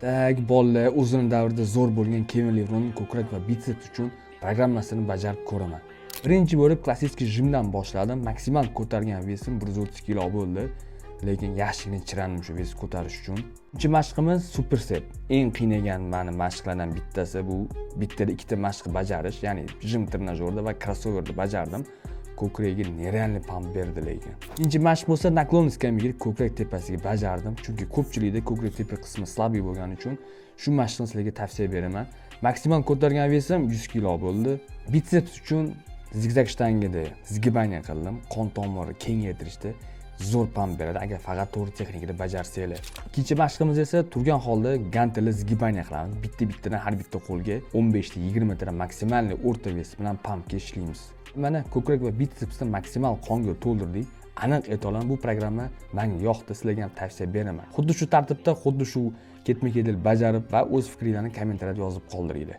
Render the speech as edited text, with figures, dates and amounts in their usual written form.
Так, bolalar, o'zini davrida zo'r bo'lgan Kevin Levronni ko'krak va bitseps uchun programmasini bajarib ko'raman. Birinchi bo'lib klassik жим dan boshladim. Maksimal ko'targan вес im 130 kilo bo'ldi. Lekin yaxshigina chirandim shu вес ko'tarish uchun. Uchinchi mashqimiz superset. Eng qiynagan mani mashqlardan bittasi bu bittada ikkita mashq bajarish, ya'ni жим trenajyorda va krossoverda bajardim. Ko'kragiga нереальный памп berdi lekin. Ikkinchi mashq bo'lsa наклон скамейка ko'krak tepasiga bajardim, chunki ko'pchilikda ko'krak tepa qismi слабый bo'lgani uchun shu mashqni sizlarga tavsiya beraman. Maksimal ko'targan вес im 100 kilo bo'ldi. Bitseps uchun zigzag shtangada сгибание qildim. Qon tomiri kengaytirishda zo'r памп beradi, agar faqat to'g'ri texnikada bajarsanglar. Ikkinchi mashqimiz esa turgan holda gantelli сгибание qilamiz. Bitta bittadan har bitta qo'lga 15 ta 20 tadan максимальный o'rta вес bilan памп ga ishlaymiz. Mana, ko'krak va bitsepsni maksimal qonga to'ldirdik. Aniq ayta olaman, bu programma menga yoqdi, sizlarga ham tavsiya beraman. Xuddi shu tartibda, xuddi shu ketma-ketlik bajarib va o'z fikringlarni kommentariyada yozib qoldiringlar.